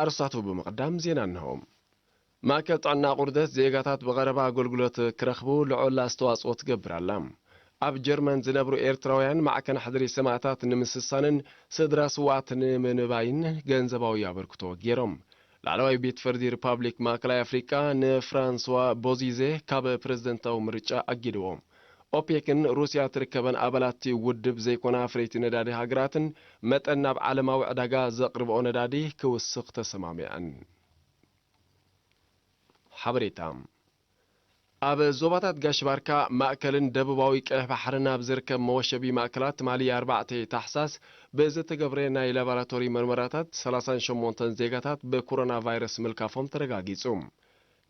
ኣርስታቱ ብምቕዳም ዜና እንሆ። ማእከል ጥዕና ቁርደት ዜጋታት ብቐረባ ኣገልግሎት ክረኽቡ ልዑል ኣስተዋጽኦ ትገብር ኣላ። ኣብ ጀርመን ዝነብሩ ኤርትራውያን ማዕከን ሕድሪ ሰማእታት ንምስሳንን ስድራ ስውኣት ንምንባይን ገንዘባዊ ኣበርክቶ ገይሮም። ላዕለዋይ ቤት ፍርዲ ሪፓብሊክ ማእከላይ ኣፍሪቃ ንፍራንስዋ ቦዚዜ ካብ ፕረዚደንታዊ ምርጫ ኣጊድዎ። ኦፔክን ሩስያ ትርከበን ኣባላት እቲ ውድብ ዘይኮና ኣፍረይቲ ነዳዲ ሃገራትን መጠን ናብ ዓለማዊ ዕዳጋ ዘቕርብኦ ነዳዲ ክውስኽ ተሰማሚዐን። ሓበሬታ። ኣብ ዞባታት ጋሽ ባርካ፣ ማእከልን ደቡባዊ ቀይሕ ባሕርን ኣብ ዝርከብ መወሸቢ ማእከላት ትማሊ ኣርባዕተ ታሕሳስ ብዝተገብረ ናይ ላቦራቶሪ መርመራታት ሰላሳን ሸሞንተን ዜጋታት ብኮሮና ቫይረስ ምልካፎም ተረጋጊጹ።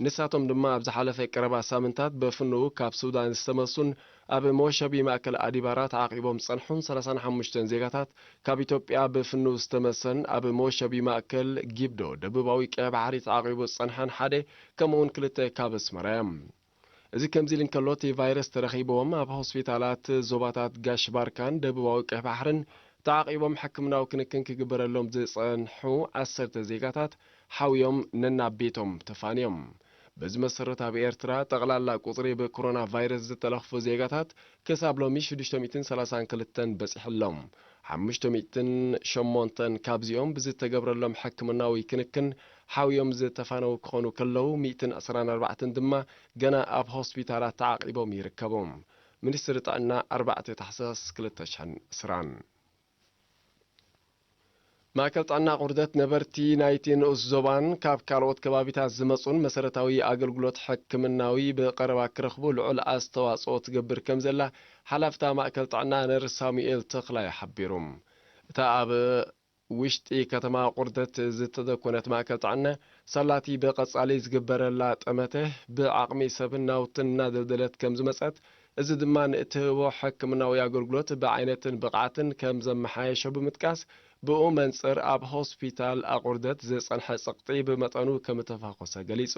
ንሳቶም ድማ ኣብ ዝሓለፈ ቀረባ ሳምንታት ብፍንው ካብ ሱዳን ዝተመልሱን ኣብ መወሸቢ ማእከል ኣዲባራ ተዓቂቦም ዝጸንሑን ሰላሳን ሓሙሽተን ዜጋታት ካብ ኢትዮጵያ ብፍንው ዝተመልሰን ኣብ መወሸቢ ማእከል ጊብዶ ደቡባዊ ቀይ ባሕሪ ተዓቂቡ ዝጸንሐን ሓደ ከምኡውን ክልተ ካብ ኣስመራ እዮም። እዚ ከምዚ ኢሉ እንከሎ፣ እቲ ቫይረስ ተረኺብዎም ኣብ ሆስፒታላት ዞባታት ጋሽ ባርካን ደቡባዊ ቀይ ባሕርን ተዓቂቦም ሕክምናዊ ክንክን ክግበረሎም ዝጸንሑ ዓሰርተ ዜጋታት ሓውዮም ነናብ ቤቶም ተፋንዮም። በዚ መሰረት ኣብ ኤርትራ ጠቕላላ ቁጽሪ ብኮሮና ቫይረስ ዝተለኽፉ ዜጋታት ክሳብ ሎሚ ሽዱሽተ ሚእትን ሰላሳን ክልተን በጺሑ ኣሎ። ሓሙሽተ ሚእትን ሸሞንተን ካብዚኦም ብዝተገብረሎም ሕክምናዊ ክንክን ሓውዮም ዝተፋነዉ ክኾኑ ከለዉ፣ ሚእትን ዕስራን ኣርባዕተን ድማ ገና ኣብ ሆስፒታላት ተዓቂቦም ይርከቡ። ሚኒስትሪ ጥዕና ኣርባዕተ ታሕሳስ ክልተ ሽሕን ዕስራን። ማእከል ጥዕና ቁርደት ነበርቲ ናይቲ ንኡስ ዞባን ካብ ካልኦት ከባቢታት ዝመጹን መሰረታዊ ኣገልግሎት ሕክምናዊ ብቐረባ ክረኽቡ ልዑል ኣስተዋጽኦ ትገብር ከም ዘላ ሓላፍታ ማእከል ጥዕና ነርስ ሳሙኤል ተኽላይ ሓቢሩ። እታ ኣብ ውሽጢ ከተማ ቁርደት ዝተደኮነት ማእከል ጥዕና ሳላቲ ብቐጻሊ ዝግበረላ ጠመተ ብዓቕሚ ሰብን ናውትን እናደልደለት ከም ዝመጸት፣ እዚ ድማ ንእትህቦ ሕክምናዊ ኣገልግሎት ብዓይነትን ብቕዓትን ከም ዘመሓየሾ ብምጥቃስ፣ ብኡ መንጽር ኣብ ሆስፒታል ኣቑርደት ዝጸንሐ ጸቕጢ ብመጠኑ ከም እተፋኾሰ ገሊጹ።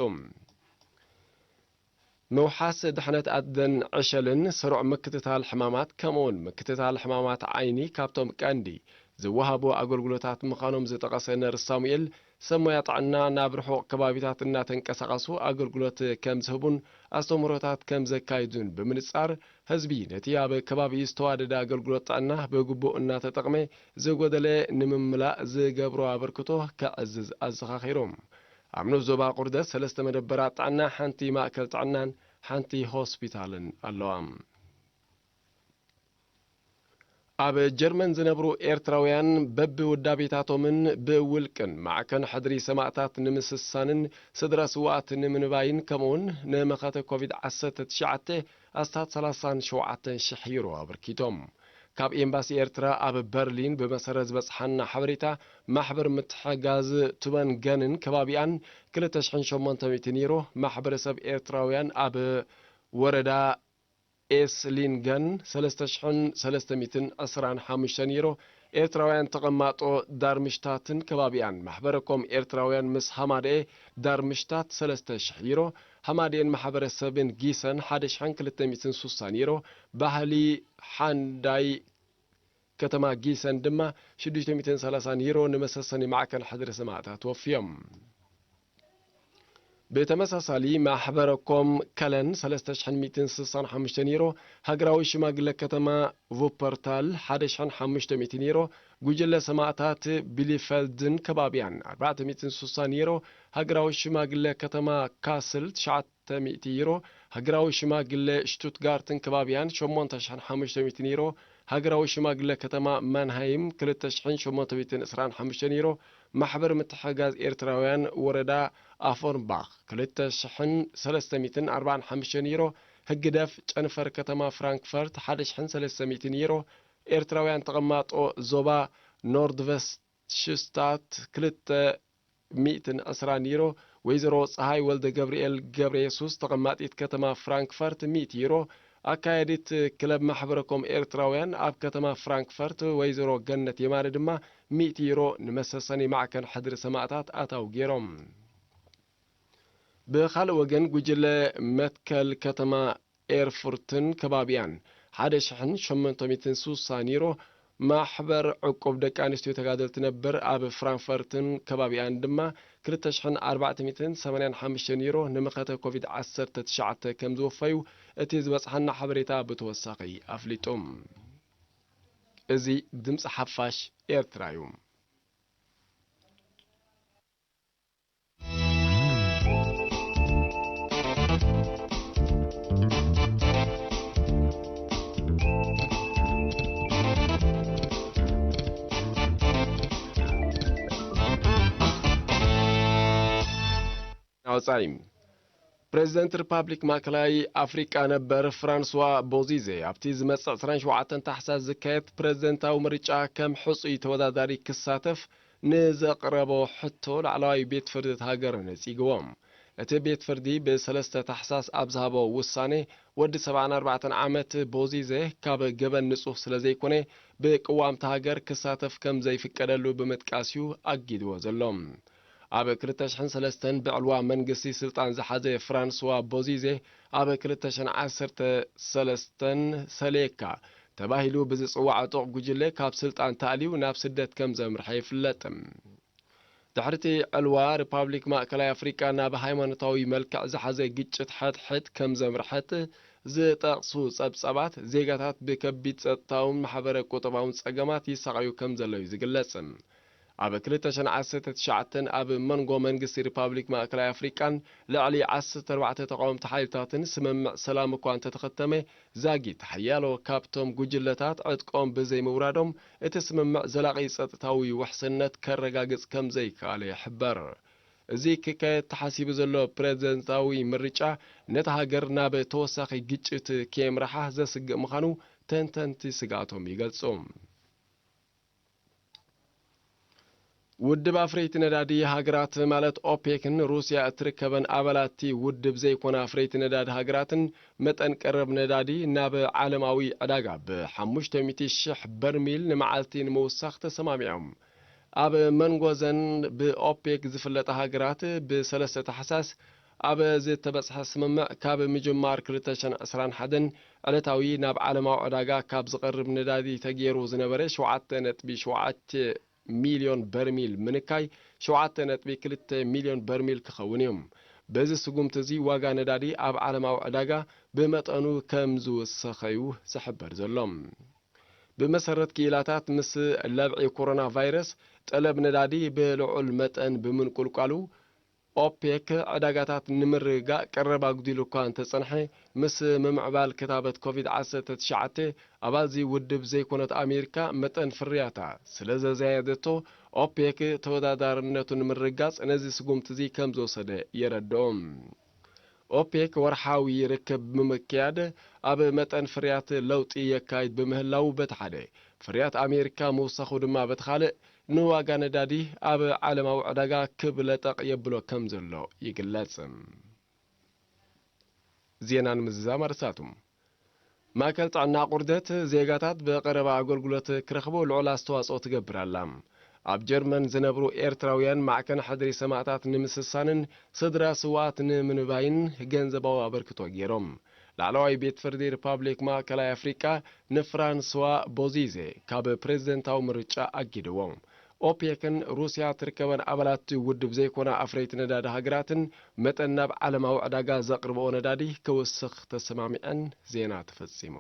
ምውሓስ ድሕነት ኣደን ዕሸልን ስሩዕ ምክትታል ሕማማት ከምኡውን ምክትታል ሕማማት ዓይኒ ካብቶም ቀንዲ ዝወሃቡ ኣገልግሎታት ምዃኖም ዝጠቐሰ ነርስ ሳሙኤል፣ ሰብ ሞያ ጥዕና ናብ ርሑቕ ከባቢታት እናተንቀሳቐሱ ኣገልግሎት ከም ዝህቡን ኣስተምህሮታት ከም ዘካይዱን ብምንጻር፣ ህዝቢ ነቲ ኣብ ከባቢኡ ዝተዋደደ ኣገልግሎት ጥዕና ብግቡእ እናተጠቕመ፣ ዝጎደለ ንምምላእ ዝገብሮ ኣበርክቶ ከዕዝዝ ኣዘኻኺሩ። ኣብ ንኡስ ዞባ ቁርደት ሰለስተ መደበራት ጥዕና፣ ሓንቲ ማእከል ጥዕናን ሓንቲ ሆስፒታልን ኣለዋ። ኣብ ጀርመን ዝነብሩ ኤርትራውያን በብውዳቤታቶምን ብውልቅን ማዕከን ሕድሪ ሰማእታት ንምስሳንን ስድራ ስውኣት ንምንባይን ከምኡውን ንመኸተ ኮቪድ ዓሰርተ ትሽዓተ ኣስታት ሰላሳን ሸውዓተን ሽሕ ዩሮ ኣበርኪቶም። ካብ ኤምባሲ ኤርትራ ኣብ በርሊን ብመሰረት ዝበጽሓና ሓበሬታ፣ ማሕበር ምትሕጋዝ ቱበንገንን ከባቢኣን ክልተ ሽሕን ሸሞንተ ሚእትን ዩሮ፣ ማሕበረሰብ ኤርትራውያን ኣብ ወረዳ ኤስሊንገን ሰለስተ ሽሕን ሰለስተ ሚእትን ዕስራን ሓሙሽተን ዩሮ፣ ኤርትራውያን ተቐማጦ ዳርምሽታትን ከባቢኣን፣ ማሕበረ ኮም ኤርትራውያን ምስ ሃማደኤ ዳርምሽታት ሰለስተ ሽሕ ዩሮ፣ ሃማደኤን ማሕበረሰብን ጊሰን ሓደ ሽሕን ክልተ ሚእትን ሱሳን ዩሮ፣ ባህሊ ሓንዳይ ከተማ ጊሰን ድማ ሽዱሽተ ሚእትን ሰላሳን ዩሮ ንመሰሰኒ ማዕከን ሕድሪ ሰማእታት ወፍዮም። ብተመሳሳሊ፣ ማሕበረ ኮም ከለን ሰለስተ ሽሕን ሚእትን ስሳን ሓሙሽተን ዩሮ፣ ሃገራዊ ሽማግለ ከተማ ቩፐርታል ሓደ ሽሕን ሓሙሽተ ሚእትን ዩሮ፣ ጉጅለ ሰማእታት ቢሊፈልድን ከባቢያን ኣርባዕተ ሚእትን ስሳን ዩሮ፣ ሃገራዊ ሽማግለ ከተማ ካስል ትሽዓተ ሚእቲ ዩሮ፣ ሃገራዊ ሽማግለ ሽቱትጋርትን ከባቢያን ሸሞንተ ሽሕን ሓሙሽተ ሚእትን ዩሮ፣ ሃገራዊ ሽማግለ ከተማ ማንሃይም ክልተ ሽሕን ሸሞንተ ሚእትን ዕስራን ሓሙሽተን ዩሮ፣ ማሕበር ምትሕግጋዝ ኤርትራውያን ወረዳ ኣፎርንባኽ ክልተ ሽሕን ሰለስተ ሚእትን ኣርባዓን ሓሙሽተን ዩሮ፣ ህግደፍ ጨንፈር ከተማ ፍራንክፈርት ሓደ ሽሕን ሰለስተ ሚእትን ዩሮ፣ ኤርትራውያን ተቐማጦ ዞባ ኖርድቨስትሽስታት ክልተ ሚእትን ዕስራን ዩሮ፣ ወይዘሮ ጸሃይ ወልደ ገብርኤል ገብረ የሱስ ተቐማጢት ከተማ ፍራንክፈርት ሚእቲ ዩሮ፣ ኣካያዲት ክለብ ማሕበረ ኮም ኤርትራውያን ኣብ ከተማ ፍራንክፈርት ወይዘሮ ገነት የማነ ድማ ሚእቲ ዩሮ ንመሰሰኒ ማዕከን ሕድሪ ሰማእታት ኣታዊ ገይሮም። ብኻልእ ወገን፣ ጉጅለ መትከል ከተማ ኤርፉርትን ከባቢኣን ሓደ ሽሕን ሸሞንተ ሚእትን ስሳን ዩሮ፣ ማሕበር ዕቁብ ደቂ ኣንስትዮ ተጋደልቲ ነበር ኣብ ፍራንፈርትን ከባቢኣን ድማ ክልተ ሽሕን ኣርባዕተ ሚእትን ሰማንያን ሓሙሽተን ዩሮ ንመኸተ ኮቪድ ዓሰርተ ትሽዓተ ከም ዝወፈዩ እቲ ዝበጽሓና ሓበሬታ ብተወሳኺ ኣፍሊጡ። እዚ ድምፂ ሓፋሽ ኤርትራ እዩ። ኣውጻኢ ፕሬዚደንት ሪፓብሊክ ማእከላይ ኣፍሪቃ ነበር ፍራንስዋ ቦዚዜ ኣብቲ ዝመጽእ ዕስራን ሸውዓተን ታሕሳስ ዝካየድ ፕሬዚደንታዊ ምርጫ ከም ሕጹይ ተወዳዳሪ ክሳተፍ ንዘቕረቦ ሕቶ ላዕለዋይ ቤት ፍርዲ እቲ ሃገር ነጺግዎ። እቲ ቤት ፍርዲ ብሰለስተ ታሕሳስ ኣብ ዝሃቦ ውሳኔ፣ ወዲ ሰብዓን ኣርባዕተን ዓመት ቦዚዜ ካብ ገበን ንጹህ ስለ ዘይኮነ፣ ብቅዋም እታ ሃገር ክሳተፍ ከም ዘይፍቀደሉ ብምጥቃስ እዩ ኣጊድዎ ዘሎ። ኣብ ክልተ ሽሕን ሰለስተን ብዕልዋ መንግስቲ ስልጣን ዝሓዘ ፍራንስዋ ቦዚዜ፣ ኣብ ክልተ ሽሕን ዓሰርተ ሰለስተን ሰሌካ ተባሂሉ ብዝጽዋዕ ዕጡቕ ጉጅለ ካብ ስልጣን ተኣልዩ ናብ ስደት ከም ዘምርሐ ይፍለጥ። ድሕሪቲ ዕልዋ፣ ሪፓብሊክ ማእከላይ ኣፍሪቃ ናብ ሃይማኖታዊ መልክዕ ዝሓዘ ግጭት ሕድሕድ ከም ዘምርሐት ዝጠቕሱ ጸብጻባት፣ ዜጋታት ብከቢድ ጸጥታውን ማሕበረ ቁጠባውን ጸገማት ይሳቐዩ ከም ዘለዉ እዩ ዝግለጽ። ኣብ ክልተ ሽሕን ዓሰርተ ትሽዓተን ኣብ መንጎ መንግስቲ ሪፓብሊክ ማእከላይ ኣፍሪቃን ልዕሊ ዓሰርተ ኣርባዕተ ተቓወምቲ ሓይልታትን ስምምዕ ሰላም እኳ እንተተኸተመ፣ ዛጊት ሓያሎ ካብቶም ጉጅለታት ዕጥቆም ብዘይምውራዶም፣ እቲ ስምምዕ ዘላቒ ጸጥታዊ ውሕስነት ከረጋግጽ ከም ዘይከኣለ ይሕበር። እዚ ክካየድ ተሓሲቡ ዘሎ ፕሬዚደንታዊ ምርጫ፣ ነታ ሃገር ናብ ተወሳኺ ግጭት ከየምርሓ ዘስግእ ምዃኑ ተንተንቲ ስግኣቶም ይገልጹ። ውድብ ኣፍረይቲ ነዳዲ ሃገራት ማለት ኦፔክን ሩስያ እትርከበን ኣባላት እቲ ውድብ ዘይኮና ኣፍረይቲ ነዳዲ ሃገራትን መጠን ቀረብ ነዳዲ ናብ ዓለማዊ ዕዳጋ ብሓሙሽተ ሚእቲ ሽሕ በርሚል ንመዓልቲ ንምውሳኽ ተሰማሚዖም። ኣብ መንጎ እዘን ብኦፔክ ዝፍለጣ ሃገራት ብሰለስተ ታሕሳስ ኣብ ዝተበጽሐ ስምምዕ፣ ካብ ምጅማር ክልተ ሽሕን ዕስራን ሓደን ዕለታዊ ናብ ዓለማዊ ዕዳጋ ካብ ዝቐርብ ነዳዲ ተገይሩ ዝነበረ ሸውዓተ ነጥቢ ሸውዓተ ሚልዮን በርሚል ምንካይ ሸውዓተ ነጥቢ ክልተ ሚልዮን በርሚል ክኸውን እዩ። በዚ ስጉምቲ እዚ ዋጋ ነዳዲ ኣብ ዓለማዊ ዕዳጋ ብመጠኑ ከም ዝውሰኸ እዩ ዝሕበር ዘሎ። ብመሰረት ክኢላታት፣ ምስ ለብዒ ኮሮና ቫይረስ ጠለብ ነዳዲ ብልዑል መጠን ብምንቁልቋሉ፣ ኦፔክ ዕዳጋታት ንምርግጋእ ቀረብ ኣጉዲሉ እኳ እንተጸንሐ፣ ምስ ምምዕባል ክታበት ኮቪድ ዓሰርተ ትሽዓተ ኣባልዚ ውድብ ዘይኮነት ኣሜሪካ መጠን ፍርያታ ስለ ዘዘየደቶ፣ ኦፔክ ተወዳዳርነቱ ንምርግጋጽ ነዚ ስጉምቲ እዚ ከም ዝወሰደ የረድኦ። ኦፔክ ወርሓዊ ርክብ ብምክያድ ኣብ መጠን ፍርያት ለውጢ የካይድ ብምህላው በቲ ሓደ፣ ፍርያት ኣሜሪካ ምውሳኹ ድማ በቲ ካልእ፣ ንዋጋ ነዳዲ ኣብ ዓለማዊ ዕዳጋ ክብ ለጠቕ የብሎ ከም ዘሎ ይግለጽ። ዜና ንምዝዛም ኣርእስታቱ። ማእከል ጥዕና ቁርደት ዜጋታት ብቐረባ ኣገልግሎት ክረኽቡ ልዑል ኣስተዋጽኦ ትገብር ኣላ። ኣብ ጀርመን ዝነብሩ ኤርትራውያን ማዕከን ሕድሪ ሰማእታት ንምስሳንን ስድራ ስውኣት ንምንባይን ገንዘባዊ ኣበርክቶ ገይሮም። ላዕለዋይ ቤት ፍርዲ ሪፓብሊክ ማእከላይ ኣፍሪቃ ንፍራንስዋ ቦዚዜ ካብ ፕሬዝደንታዊ ምርጫ ኣጊድዎ። ኦፔክን ሩስያ ትርከበን ኣባላት ውድብ ዘይኮና ኣፍረይቲ ነዳዲ ሃገራትን መጠን ናብ ዓለማዊ ዕዳጋ ዘቕርብኦ ነዳዲ ክውስኽ ተሰማሚዐን። ዜና ተፈጺሙ።